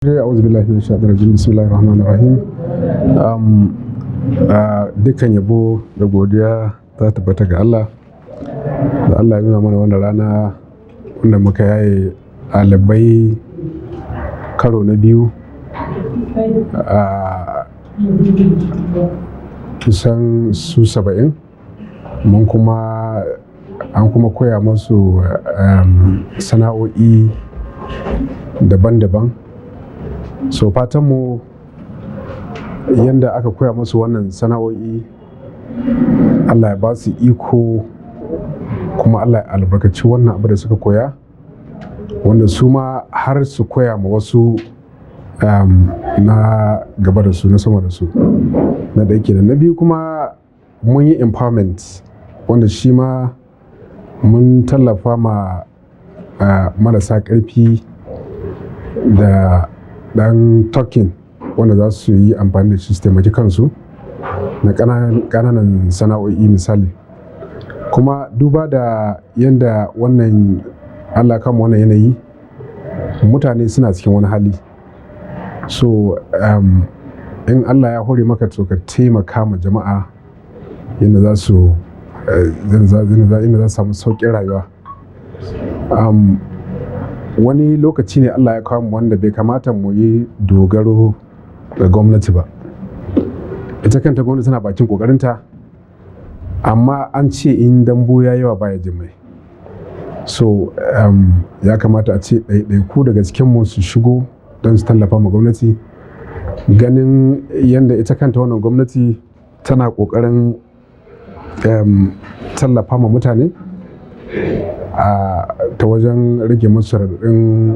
A'udhu billahi minash shaitanir rajim. Bismillahir rahmanir rahim. Dukkan yabo da godiya ta tabbata ga Allah da Allah ya nuna mana wannan rana wanda muka yaye ɗalibai karo na biyu, a kusan su 70. Mun kuma an kuma koya musu sana'o'i daban-daban. So fatanmu, yadda aka koya musu wannan sana'o'i, Allah ya ba su iko, kuma Allah ya albarkaci wannan abu da suka koya, wanda su ma har su koya ma wasu na gaba da su, na sama da su. Na ɗaya kenan. Na biyu kuma, mun yi empowerment, wanda shi ma mun tallafa ma marasa ƙarfi da ɗan token wanda za su yi amfani da shi su taimaki kansu na ƙananan sana'o'i misali. Kuma duba da yadda wannan Allah kama wannan yanayi, mutane suna cikin wani hali. So in Allah ya hore maka, to ka taimaka ma jama'a yadda za su samu sauƙin rayuwa. Wani lokaci ne Allah ya kawo mu wanda bai kamata mu yi dogaro ga gwamnati ba. Ita kanta gwamnati tana bakin ƙoƙarinta, amma an ce in dambu ya yawa baya jin mai. So ya kamata a ce ɗaiɗaiku daga cikinmu su shigo don su tallafa ma gwamnati, ganin yadda ita kanta wannan gwamnati tana ƙoƙarin tallafa ma mutane ta wajen rage musu raɗaɗin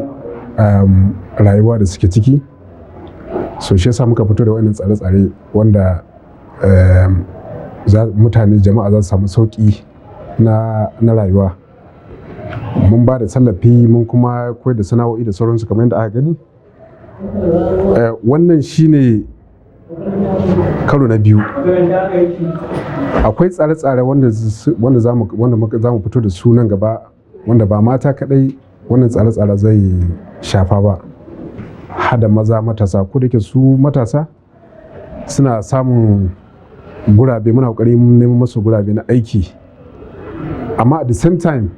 rayuwa da suke ciki. So shi yasa muka fito da wannan tsare-tsare wanda mutane, jama'a za su samu sauƙi na rayuwa. Mun ba da tallafi, mun kuma koyar da sana'o'i da sauransu kamar yadda aka gani. Wannan shine karo na biyu. Akwai tsare-tsare wanda za mu fito da su nan gaba, wanda ba mata kaɗai wannan tsare-tsare zai shafa ba, hada maza matasa. Ko da yake su matasa suna samun gurabe, muna ƙoƙarin neman masu gurabe na aiki, amma at the same time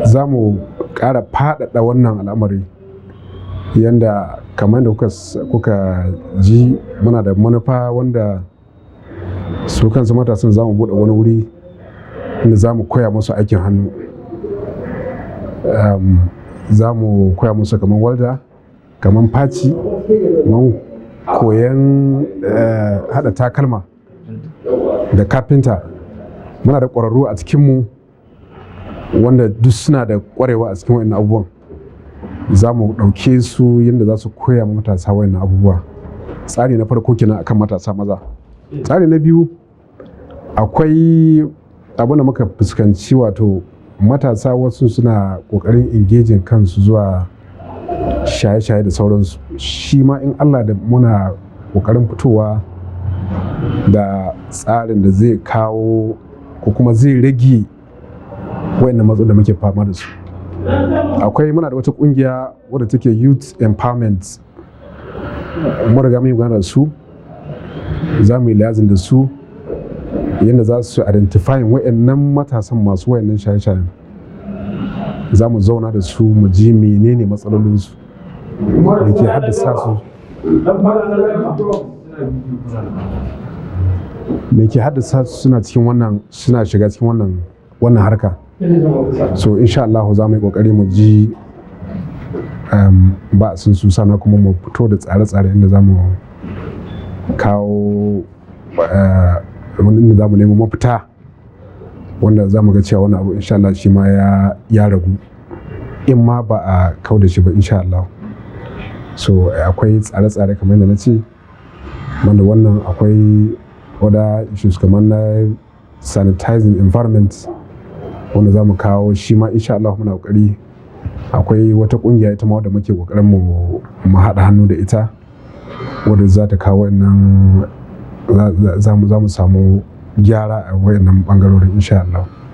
za mu ƙara faɗaɗa wannan al'amari, yanda kamar da kuka ji, muna da manufa wanda su kansu matasan za mu buɗe wani wuri inda za mu koya musu aikin hannu. Za mu koya musu kamar walda, kamar faci, kamar koyan haɗa takalma da kafinta. Muna da ƙwararru a cikinmu wanda duk suna da ƙwarewa a cikin waɗannan abubuwan. Za mu ɗauke su yadda za su koya ma matasa waɗannan abubuwa. Tsari na farko kenan akan matasa maza. Tsari na biyu, akwai abin da muka fuskanci, wato matasa wasu suna ƙoƙarin engaging kansu zuwa shaye-shaye da sauransu. Shi ma in Allah da muna ƙoƙarin fitowa da tsarin da zai kawo ko kuma zai rage waɗannan matsalolin da muke fama da su. Akwai, muna da wata ƙungiya wadda take youth empowerment. Mun riga mun yi magana da su, za mu yi liaising da su yadda za su identifying waɗannan matasan masu waɗannan shaye-shayen. Za mu zauna da su mu ji menene matsalolinsu da ke haddasa su, me ke haddasa su suna cikin wannan, suna shiga cikin wannan harka. So insha Allah za mu yi kokari mu ji ba sun su sana, kuma mu fito da tsare-tsare inda za mu kawo, inda za mu nemo mafita, wanda za mu ga cewa wannan abu insha Allah shi ma ya ragu, in ma ba a kau da shi ba insha Allah. So akwai tsare-tsare kamar yadda na ce. Wanda wannan akwai other issues kamar na sanitizing environment wanda za mu kawo shi ma insha Allah muna kokari. Akwai wata kungiya ita ma wadda muke kokarin mu haɗa hannu da ita, wadda za ta kawo wannan, za mu samu gyara a wayannan bangarorin insha Allah.